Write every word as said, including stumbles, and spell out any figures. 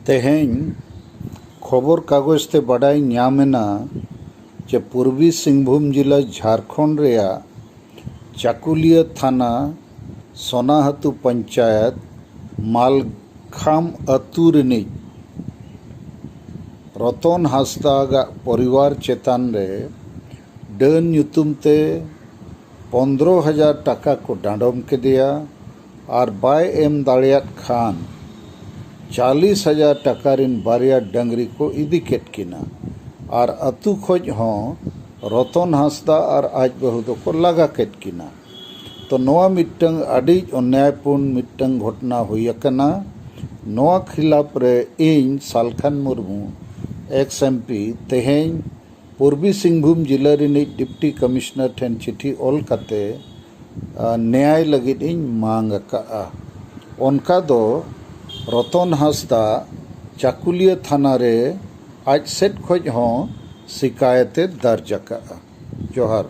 ᱛᱮᱦᱮᱧ ᱠᱷᱚᱵᱚᱨ ᱠᱟᱜᱚᱡᱽ ᱛᱮ ᱵᱟᱰᱟᱭ ᱧᱟᱢ ᱮᱱᱟ ᱡᱮ ᱯᱩᱨᱵᱤ ᱥᱤᱝᱵᱷᱩᱢ ᱡᱤᱞᱟ ᱡᱷᱟᱨᱠᱷᱚᱸᱰ ᱨᱮᱭᱟᱜ ᱪᱟᱠᱩᱞᱤᱭᱟᱹ ᱛᱷᱟᱱᱟ ᱥᱚᱱᱟᱦᱟᱹᱛᱩ ᱯᱚᱧᱪᱟᱭᱮᱛ ᱢᱟᱞᱠᱷᱟᱢ ᱟᱹᱛᱩ ᱨᱤᱱᱤᱡ ᱨᱚᱛᱚᱱ ᱦᱟᱸᱥᱫᱟᱜᱟᱜ ᱯᱚᱨᱤᱵᱟᱨ ᱪᱮᱛᱟᱱ ᱨᱮ ᱰᱟᱹᱱ ᱧᱩᱛᱩᱢ ᱛᱮ ᱯᱚᱱᱫᱽᱨᱚ ᱦᱟᱡᱟᱨ ᱴᱟᱠᱟ ᱠᱚ ᱰᱟᱸᱰᱚᱢ ᱠᱮᱫᱮᱭᱟ ᱟᱨ ᱵᱟᱭ ᱮᱢ ᱫᱟᱲᱮᱭᱟᱫ ᱠᱷᱟᱱ ᱪᱟᱞᱤᱥ ᱦᱟᱡᱟᱨ ᱴᱟᱠᱟ ᱨᱤᱱ ᱵᱟᱨᱭᱟ ᱰᱟᱹᱝᱨᱤ ᱠᱚ ᱤᱫᱤ ᱠᱮᱫ ᱠᱤᱱᱟ ᱟᱨ ᱟᱹᱛᱩ ᱠᱷᱚᱡ ᱦᱚᱸ ᱨᱚᱛᱚᱱ ᱦᱟᱸᱥᱫᱟ ᱟᱨ ᱟᱡ ᱵᱟᱹᱦᱩ ᱫᱚᱠᱚ ᱞᱟᱜᱟ ᱠᱮᱫ ᱠᱤᱱᱟ᱾ ᱛᱚ ᱱᱚᱣᱟ ᱢᱤᱫᱴᱟᱝ ᱟᱹᱰᱤ ᱚᱱᱭᱟᱭᱯᱩᱨᱱ ᱢᱤᱫᱴᱟᱝ ᱜᱷᱚᱴᱚᱱᱟ ᱦᱩᱭ ᱟᱠᱟᱱᱟ᱾ ᱱᱚᱣᱟ ᱠᱷᱤᱞᱟᱯ ᱨᱮ ᱤᱧ Salkhan Murmu, X M P, ᱛᱮᱦᱮᱧ ᱯᱩᱨᱵᱤ ᱥᱤᱝᱵᱷᱩᱢ ᱡᱤᱞᱟᱹ ᱨᱤᱱᱤᱡ ᱰᱤᱯᱴᱤ ᱠᱚᱢᱤᱥᱚᱱᱟᱨ ᱴᱷᱮᱱ ᱪᱤᱴᱷᱤ ᱚᱞ ᱠᱟᱛᱮ, ᱟ, ᱱᱮᱭᱟᱭ ᱞᱟᱹᱜᱤᱫ ᱤᱧ ᱢᱟᱝ ᱟᱠᱟᱫᱼᱟ᱾ ᱚᱱᱠᱟ ᱫᱚ ᱨᱚᱛᱚᱱ ᱦᱟᱸᱥᱫᱟ ᱪᱟᱠᱩᱞᱤᱭᱟᱹ ᱛᱷᱟᱱᱟ ᱨᱮ ᱟᱡ ᱥᱮᱫ ᱠᱷᱚᱡ ᱦᱚᱸ ᱥᱤᱠᱟᱭᱮᱛ ᱮ ᱫᱟᱨᱡᱽ ᱟᱠᱟᱫᱼᱟ᱾ ᱡᱚᱦᱟᱨ᱾